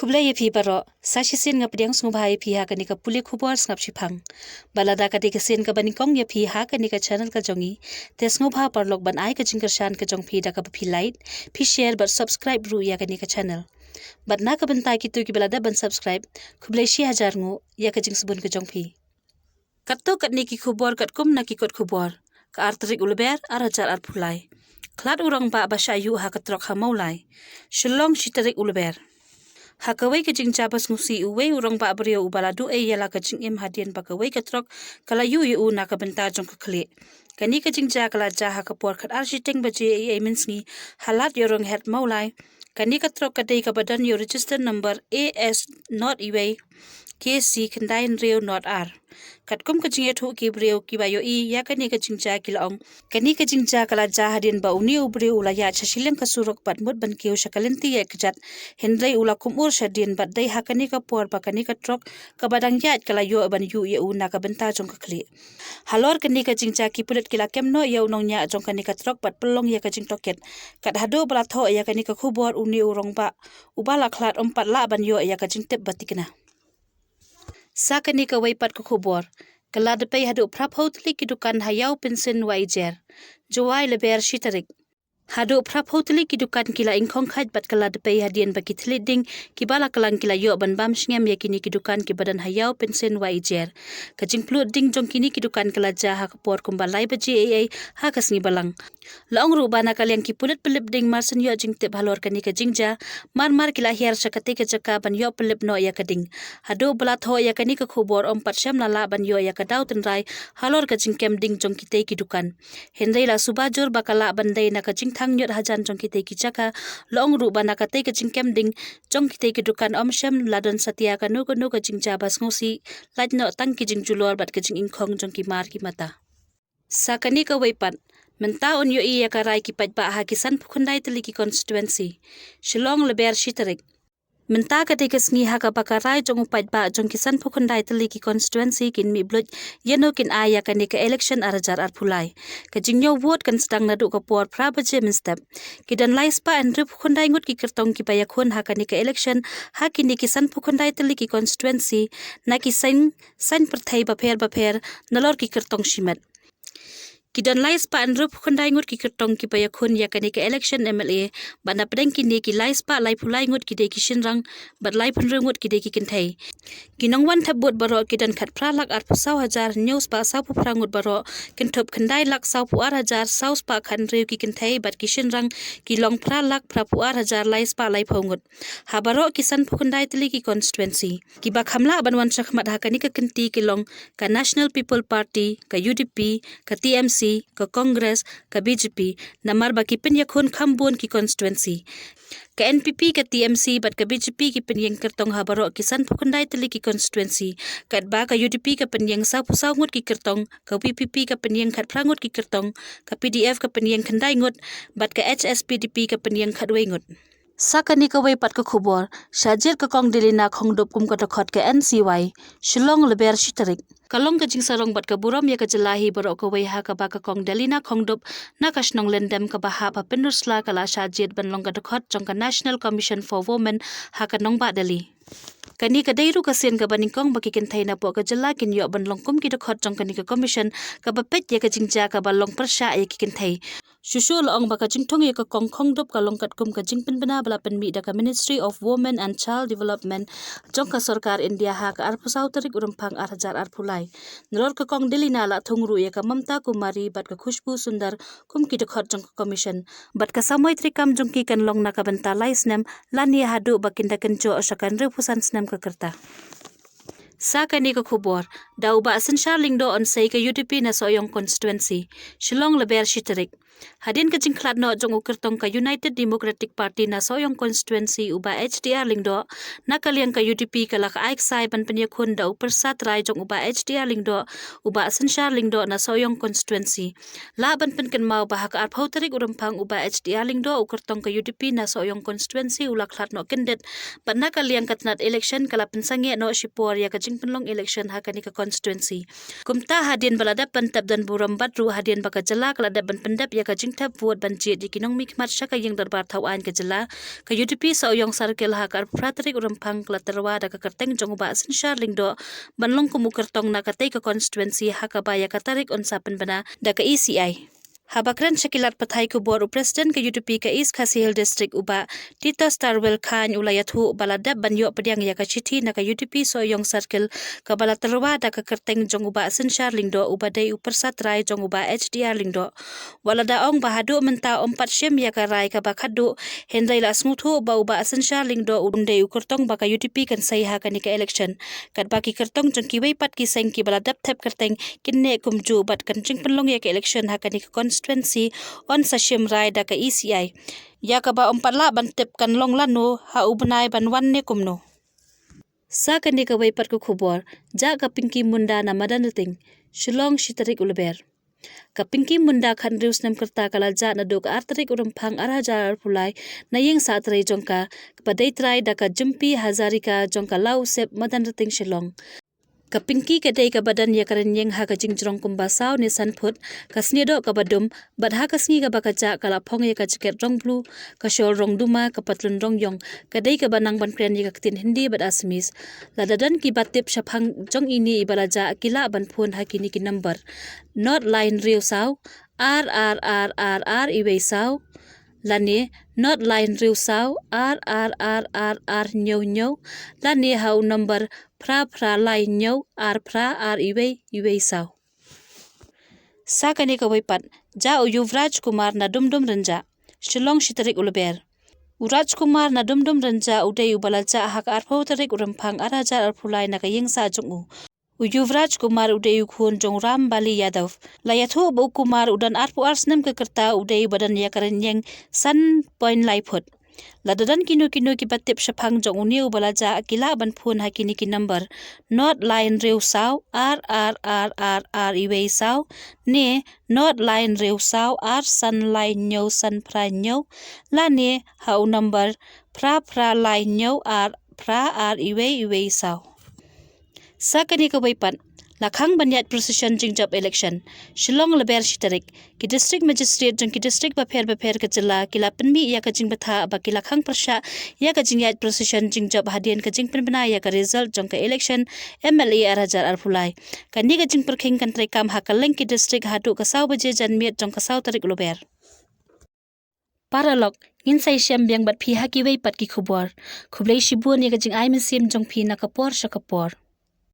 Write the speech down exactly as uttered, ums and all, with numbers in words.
Khublei ïa phi baroh, sa shisien nga pdiang sngewbha ïa phi ha kane ka pule khubor sngap shiphang. Bad lada ka dei ka sien kaba nyngkong ïa phi ha kane ka channel ka jong ngi, te sngewbha paralok ban ai ka jingkyrshan ka jong phi da kaba phi like, phi share bad subscribe ruh ïa kane ka channel. Bad na ka bynta kito kiba la dep ban subscribe, khublei shi hajar nguh ïa ka jingsbun ka jong phi. Katto katne ki khubor katkum na ki kot khubor. Ka ar tarik u Lber, ar hajar arphew lai. Khlad u rangbah ba shah ïuh ha ka trok ha Mawlai. Shillong, shi tarik u Lber. Ha kawei ka jingjia ba sngewsih, uwei u rangbah briew uba la duh ei ïa la ka jingim hadien ba kawei ka trok ka la ïuh ïa u na ka bynta jong ka khlieh. Kane ka jingjia ka la jia ha ka por khatar shiteng baje ei ei mynsngi, ha Lad Ïawrong Head, Mawlai. Kane ka trok ka dei kaba don ïa u register number A S not iwei K C khyndai hynriew not ar. Katkum ka jingïathuh ki briew kiba ïohi ïa kane ka jingjia ki la ong, kane ka jingjia ka la jia hadien ba une u briew u la ïaid sha shiliang ka surok bad mut ban kiew sha ka lynti ïaid kjat, hynrei u la kum ur shadien bad dei ha kane ka por ba kane ka trok kaba dang ïaid ka la ïoh ban ïuh ïa u na ka bynta jong ka khlieh. Halor kane ka jingjia ki pulit ki la kem noh ïa u nongñiah jong kane ka trok bad pynlong ïa ka jingtohkit. Kat haduh ba la thoh ïa kane ka khubor, une u rangbah uba la khlad um pat lah ban ïoh ïa ka jingtip ba thikna. Sa kane kawei pat ka khubor. Ka la dpei haduh phraphew tylli ki dukan ha Ïawpynsin Waijer. Jowai, Lber, shi tarik. Haduh phraphew tylli ki dukan ki la ingkhong khait bad ka la dpei hadien ba ki thylliej ding kiba la klang ki la ïoh ban bam sngem ïa kine ki dukan kiba don ha Ïawpynsin Waijer. Ka jingpluh ding jong kine ki dukan ka la jia ha ka por kumba lai baje ei ei ha ka sngi Balang. La ong ruh ba na ka liang ki pulit pynlip ding mar shen ïoh jingtip halor kane ka jingjia, mar mar ki la hiar sha katei ka jaka ban ïoh pynlip noh ïa ka ding. Haduh ba la thoh ïa kane ka khubor, um pat shym la lah ban ïoh ïa ka daw tynrai halor ka jingkem ding jong kitei ki dukan. Hynrei la suba jur ba ka lah ban dei na ka jingthang ñiut hajan jong kitei ki jaka. La ong ruh ba na katei ka jingkem ding jong kitei ki dukan, um shym la don satia kano kano ka jingjia ba sngewsih, lait noh tang ki jingjulor bad ka jingingkhong jong ki mar ki mata. Sa kane kawei pat. Mynta un ïohi ïa ka rai ki paidbah ha ki sanphew khyndai tylli ki constituency. Shillong, Lber, shi tarik. Mynta ka dei ka sngi ha kaba ka rai jong u paidbah jong ki sanphew khyndai tylli ki constituency kin mih bluit ïa no kin ai ïa kane ka election ar hajar arphew lai. Ka jingñiew vote kan sdang naduh ka por phra baje mynstep. Ki don lai spah hynriewphew khyndai ngut ki kyrtong kiba ïakhun ha kane ka election ha kine ki sanphew khyndai tylli ki constituency na ki saiñ, saiñ pyrthei bapher bapher nalor ki kyrtong shimet. Ki don lai spah hynriewphew khyndai ngut ki kyrtong kiba ïakhun ïa kane ka election M L A, bad na pdeng kine ki lai spah laiphew lai ngut ki dei ki shynrang, bad laiphew hynriew ngut ki dei ki kynthei. Ki nongwan thep vote baroh ki don khatphra lak arphew saw hajar hynñiew spah sawphew phra ngut baroh, kynthup khyndai lak sawphew ar hajar saw spah khathynriew ki kynthei bad ki shynrang ki long phra lak phraphew ar hajar lai spah laiphew ngut. Ha baroh ki sanphew khyndai tylli ki constituency. Kiba kham lah ban wan shakhmat ha kane ka kynti ki long ka National People Party, ka U D P, ka T M C, ka Congress, ka B J P, namar ba ki pynïakhun kham bun ki constituency. Ka N P P, ka T M C bad ka B J P ki pynïeng kyrtong ha baroh ki sanphew khyndai tylli ki constituency. Katba ka U D P ka pynïeng sawphew saw ngut ki kyrtong, ka V P P ka pynïeng khatphra ngut ki kyrtong, ka P D F ka pynïeng khyndai ngut, bad ka H S P D P ka pynïeng khatwei ngut. Sa kane kawei pat ka khubor, shah jied ka Kong Delina Khongdup kum ka dkhot ka N C Y, Shillong, Lber, shi tarik. Ka long ka jingsarong bad ka burom ïa ka jylla hi baroh kawei ha kaba ka Kong Delina Khongdup na ka shnong Lyndem kaba hap ha Pynursla ka la shah jied ban long ka dkhot jong ka National Commission for Women ha ka nongbah Delhi. Kane ka dei ruh ka sien kaba nyngkong ba ki kynthei napoh ka jylla kin ïoh ban long kum ki dkhot jong kane ka commission kaba peit ïa ka jingjia kaba long pyrshah ïa ki kynthei. Shuh shuh la ong ba ka jingthung ïa ka Kong Khongdup ka long katkum ka jingpynbna ba la pynmih da ka Ministry of Women and Child Development jong ka sorkar India ha ka arphew saw tarik u Rymphang ar hajar arphew lai. Nalor ka Kong Delina la thung ruh ïa ka Mamta Kumari bad ka Khushbu Sundar kum ki dkhot jong ka commission. Bad ka samoi treikam jong ki kan long na ka bynta lai snem, lane haduh ba kin da kynjoh sha ka hynriewphew san snem ka rta. Sa kane ka khubor, da u Bah Synshar Lyngdoh yn sei ka U D P na Sohiong constituency. Shillong, Lber, shi tarik. Hadien ka jingkhlad noh jong u kyrtong ka United Democratic Party na Sohiong constituency u Bah H D R Lyngdoh, na ka liang ka U D P ka la ka ai ksai ban pynïakhun da u pyrsa trai jong u Bah H D R Lyngdoh, u Bah Synshar Lyngdoh na Sohiong constituency. Lah ban pynkynmaw ba ha ka arphew tarik u Rymphang u Bah H D R Lyngdoh, u kyrtong ka U D P na Sohiong constituency, u la khlad noh kyndit. Bad na ka liang ka tnat election ka la pynsangeh noh shipor ïa ka jingpynlong election ha kane ka constituency. Kumta hadien ba la dep ban tep don burom bad ruh hadien ba ka jylla ka la dep ban pyndep ïa ka jingthep vote ban jied ïa ki nongmihkhmat sha ka ïing dorbar thaw aiñ ka jylla, ka U D P Sohiong Circle ha ka arphew phra tarik u Rymphang ka la tyrwa da ka kyrteng jong u Bah Synshar Lyngdoh ban long kum u kyrtong na katei ka constituency, ha kaba ïa ka tarik yn sa pynbna da ka E C I. Haba kren sha ki lad pathai khubor, u President ka U D P ka East Khasi Hills District u Bah Titos Tarwel Chyne u la ïathuh ba la dep ban ïoh pdiang ïa ka shithi na ka U D P Sohiong Circle kaba la tyrwa da ka kyrteng jong u Bah Synshar Lyngdoh uba dei u pyrsa trai jong u Bah H D R Lyngdoh. Wat lada ong ba haduh mynta ym pat shim ïa ka rai kaba khatduh, hynrei la sngewthuh ba u Bah Synshar Lyngdoh um dei u kyrtong ba ka U D P kan sei ha kane ka election. Katba ki kyrtong jong kiwei pat ki seng kiba la dep thep kyrteng kin neh kumjuh bad kan jingpynlong ïa ka election ha kane ka constituency yn sa shim rai da ka E C I. Ïa kaba ym pat lah ban tip kan long lano ha u bnai ban wan ne kumno. Sa kane kawei pat ka khubor, jah ka Pinky Munda na madan Rting, Shillong shi tarik u Lber. Ka Pinky Munda khathynriew snem kyrta ka la jah naduh ka ar tarik u Rymphang ar hajar arphew lai na ïing sah trei jong ka, kaba dei trai da ka Jympie Hazarika jong ka Lawsep madan Rting Shillong. Ka Pinky ka dei kaba don ïa ka rynïeng ha ka jingjrong kumba saw ne san phut, ka snieh doh kaba dum, bad ha ka sngi kaba ka jah ka la phong ïa ka jacket rong blue, ka shawl rong duma, ka patlun rong ïong, ka dei kaba nang ban kren ïa ka ktien Hindi bad Assamese. Lada don kiba tip shaphang jong ine iba la jah ki lah ban phone ha kine ki number: nod lai hynriew saw, ar ar ar ar ar iwei saw, lane nod lai hynriew saw, ar ar ar ar ar hynñiew hynñiew, lane ha u number phra phra lai hynñiew, ar phra ar iwei iwei saw. Sa kane kawei pat, jah u Yuvraj Kumar na Dumdum Rynjah, Shillong shi tarik u Lber. U Raj Kumar na Dumdum Rynjah u dei uba la jah ha ka arphew tarik u Rymphang ar hajar arphew lai na ka ïing sah jong u. U Yuvraj Kumar u dei u khun jong u Ram Bali Yadav. La ïathuh ba u Kumar u don arphew ar snem ka kyrta, u dei uba don ïa ka rynïeng san point lai phut. Lada don kino kino kiba tip shaphang jong une uba la jah ki lah ban phone ha kine ki number: nod lai hynriew saw, ar ar ar ar ar iwei saw, ne nod lai hynriew saw, ar san lai hynñiew san phra hynñiew, lane ha u number phra phra lai hynñiew, ar phra ar iwei iwei saw. Sa kane kawei pat, la khang ban ïaid procession jingjop election, Shillong Lber shi tarik. Ki District Magistrate jong ki district bapher bapher ka jylla ki la pynmih ïa ka jingbthah ba ki la khang pyrshah ïa ka jingïaid procession jingjop hadien ka jingpynbna ïa ka result jong ka election M L A ar hajar arphew lai. Kane ka jingpyrkhing kan treikam ha kylleng ki district haduh ka saw baje janmiet jong ka saw tarik u Lber. Paralok, ngin sa ïashem biang bad phi ha kiwei pat ki khubor. Khublei shibun ïa ka jingai mynsiem jong phi na ka por sha ka por.